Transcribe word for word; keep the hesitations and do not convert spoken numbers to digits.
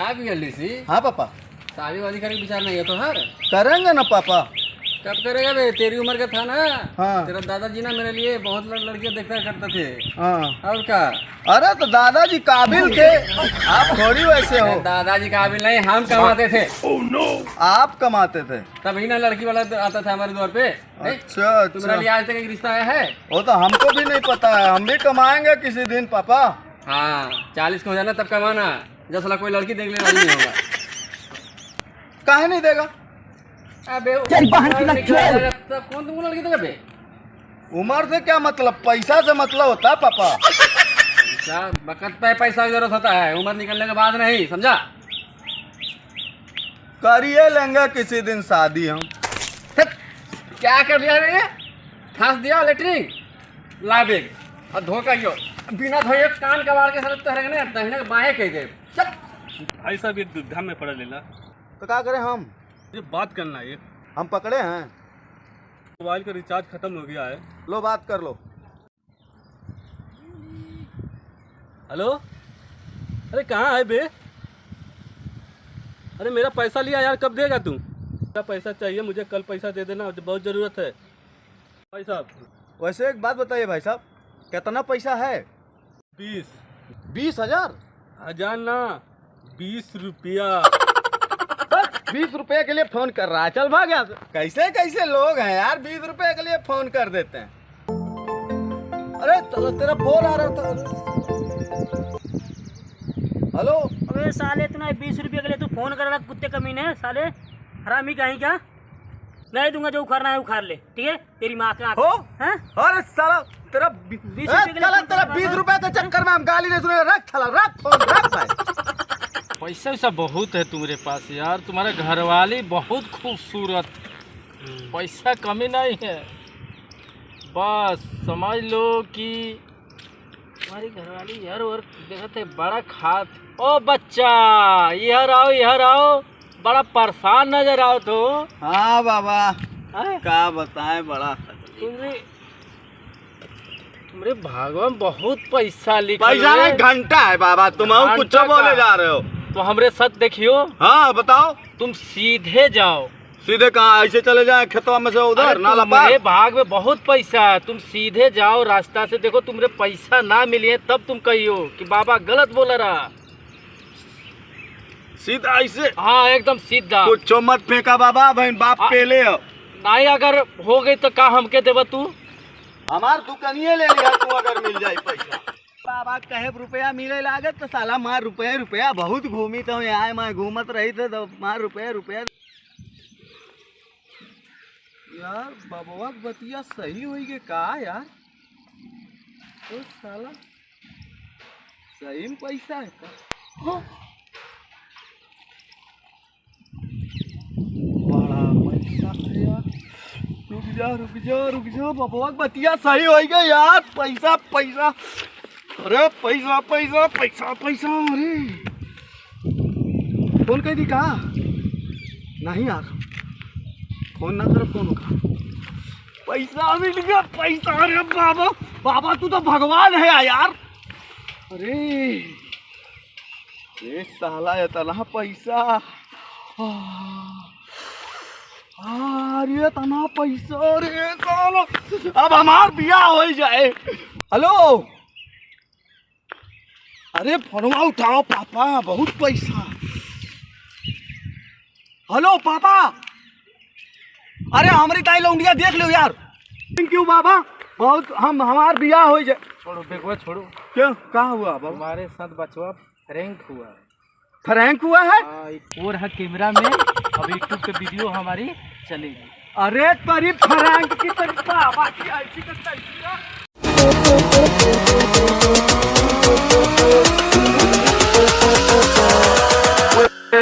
आप ही कर ली सी? हाँ पापा। शादी वादी करने का विचार नहीं है तो हर? करेंगे ना पापा। कब करेगा बे? तेरी उम्र का था ना। हाँ। तेरा दादाजी ना मेरे लिए बहुत लड़-, लड़कियां देखा करते थे। हाँ। और क्या? अरे तो दादाजी काबिल थे, आप थोड़ी वैसे हो। अरे दादाजी काबिल नहीं, हम कमाते थे। आप कमाते थे। तभी ना लड़की वाला आता था हमारे द्वार पे। नहीं? अच्छा, तुम्हारा अच्छा। लिए आज तक एक रिश्ता आया है? वो तो हमको भी नहीं पता है, हम भी कमाएंगे किसी दिन पापा। हाँ, चालीस को हो जाना तब कमाना, जब साला कोई लड़की देखने राजी नहीं होगा। काहे नहीं देगा? अबे, तेरी बहन की उम्र लड़की निकल है। जाएगा, तब कौन तुमको लड़की देगा बे? उम्र से क्या मतलब, पैसा से मतलब होता है पापा। पैसा, वक्त पे पैसा की जरूरत होता है, उम्र निकलने के बाद नहीं, समझा? करिए लेंगे किसी दिन शादी हम। क्या कर दिया रे? फंस दिया लेटरिन। ला बैग। और धो का यो। बिना धोए कान कबाड़ के साले तोहरे ने दहिने के बाएं कह दे। चल। भाई साहब, ये दुविधा में पड़ा लेला। तो का करें हम? ये बात करना है। हम पकड़े हैं। मोबाइल का रिचार्ज खत्म हो गया है। लो, बात कर लो। हेलो, अरे कहाँ है बे? अरे मेरा पैसा लिया यार, कब देगा तू? मेरा पैसा चाहिए मुझे, कल पैसा दे देना, बहुत ज़रूरत है भाई साहब। वैसे एक बात बताइए भाई साहब, कितना पैसा है? बीस। बीस हजार? हजार ना, बीस रुपया। बस, बीस रुपया के लिए फोन कर रहा है, चल भाग यहाँ से। कैसे कैसे लोग हैं यार, बीस रुपया के लिए फोन कर देते हैं। अरे, तेरा, तेरा फोन आ रहा था। हेलो। अबे साले, इतना बीस रुपया के लिए तू फोन कर रहा, कुत्ते कमीने, साले, हरामी कहीं का। नहीं दूंगा, जो उखाड़ना है उखाड़ ले, ठीक है? तेरी माँ का हो? हैं? अरे साला, तेरा बी-, बीस ए, रुपये के लिए साला, फोन तेरा कर रहा बीस था। रुपए के चक्कर में हम गाली नहीं सुने। रख साला, रख फोन, रख भाई। पैसा वैसा बहुत है तुम्हारे पास यार, तुम्हारा घरवाली बहुत खूबसूरत, पैसा कमी नहीं है। बस समझ लो कि तुम्हारी घरवाली यार और देखत है बड़ा खात। ओ बच्चा, इहर आओ, इहर आओ, बड़ा परेशान नजर आओ तो। हाँ बाबा, हाँ? का बताएं, बड़ा तकलीफ। तुमरे, तुमरे भागवा में बहुत पैसा लिखा पैसा है। नहीं, घंटा है बाबा, तुम और घंटा कुछ बोले का। जा रहे हो। तो हमरे साथ देखियो। हाँ, बताओ। तुम सीधे जाओ। सीधे कहाँ? ऐसे चले जाए खेतवा में से उधर, अरे, नाला पार? तुम्हरे भाग में बहुत पैसा है, तुम सीधे जाओ रास्ता से। देखो, तुम्हरे पैसा ना मिले, तब तुम कहियो कि बाबा गलत बोला रहा। सीधा ऐसे? हाँ, एकदम सीधा। कुछ मत फेंका बाबा, बहन बाप आ, पेले हो। नहीं, अगर हो गई तो का हमके देबा तू? हमार दुकानिए ले लिया तू, अगर मिल जाए पैसा। बाबा कहे रुपया मिले लागत तो साला मार रुपया, रुपया बहुत घूमी तो आए, मैं घूमत रही थे तो मार रुपया, रुपया। यार, बबवा के बतिया सही होई गे का यार? तो साला सही में पैसा है का? हाँ। बड़ा पैसा है यार। रुक जा, रुक जा, रुक जा, बबवा के बतिया सही होई गे यार। पैसा, पैसा। अरे पैसा, पैसा, पैसा, पैसा, अरे। फोन कर दी का? नहीं यार, फोन ना कर, फोन उठा। पैसा मिल गया, पैसा। अरे बाबा, बाबा तू तो भगवान है यार। अरे, ए साला इतना पैसा। आ, आ, अरे इतना पैसा, अरे साला, अब हमार बियाह हो जाए। हेलो, अरे फोनवा उठाओ पापा, बहुत पैसा। हेलो पापा, अरे हमरी ताई लौंडिया देख लो यार। Thank you बाबा, बहुत हम, हमार बियाह हो जाए। छोड़ो बेगवा, छोड़ो। क्या, का हुआ बाबा? हमारे साथ बचवा prank हुआ है। Prank हुआ है? हाँ, एक और है camera में, अब YouTube पे video हमारी चलेगी। अरे तेरी prank की, तेरी बाबा की ऐसी का तैसी।